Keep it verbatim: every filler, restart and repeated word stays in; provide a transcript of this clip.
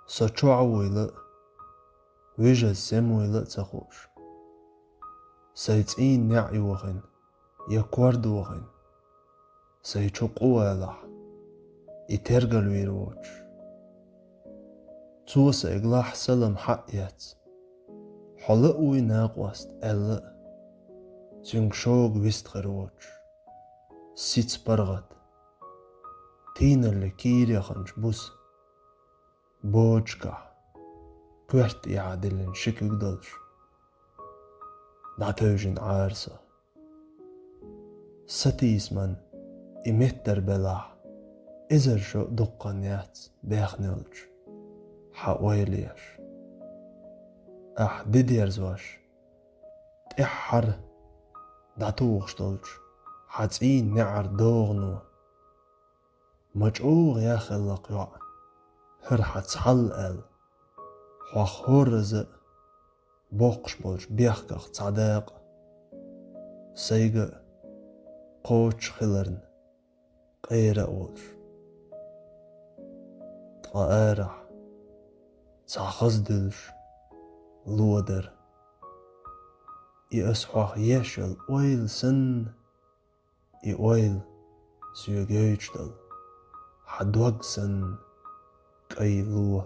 Со чохь вуйла а, вижаза сема вуйла а ца хууш. Сайн цӀийн неӀ йохийна, я кор дохийна, сайн чу къу валахь, и тергал вийр воцуш. Цо сайга лахь салам хьа а эцна, хьо ла а вуй накъост аьлла а, цуьнга шога вист хир воцуш. Сица паргӀат, тийналле кийра яханчу буса, бочкахь, коьрта тӀехьа диллина ши куьг долуш, дӀатевжина Ӏара со. Сатийсаман и меттара белахь, эзар шо а дуккха яц бехна йолчу хьан ойла еш. Ахь де дерзош, тӀаьххьара дӀатухуш долчу хьан цӀийн неӀар догӀано. Ма чӀогӀа яхъеллакх йоӀ, хӀара хьан цхьалла аьлла, хьох хӀорраза а боккхуш болчу бехках цхьа дакъа. Сайга а кхочуш хиларна къера а волуш. Ткъа арахь цхьа хаза дуьллуш ло дара. И ас хьох еш йолу ойла санна, и ойла соьга йойтуш долу хьан дог санна кӀайн ло.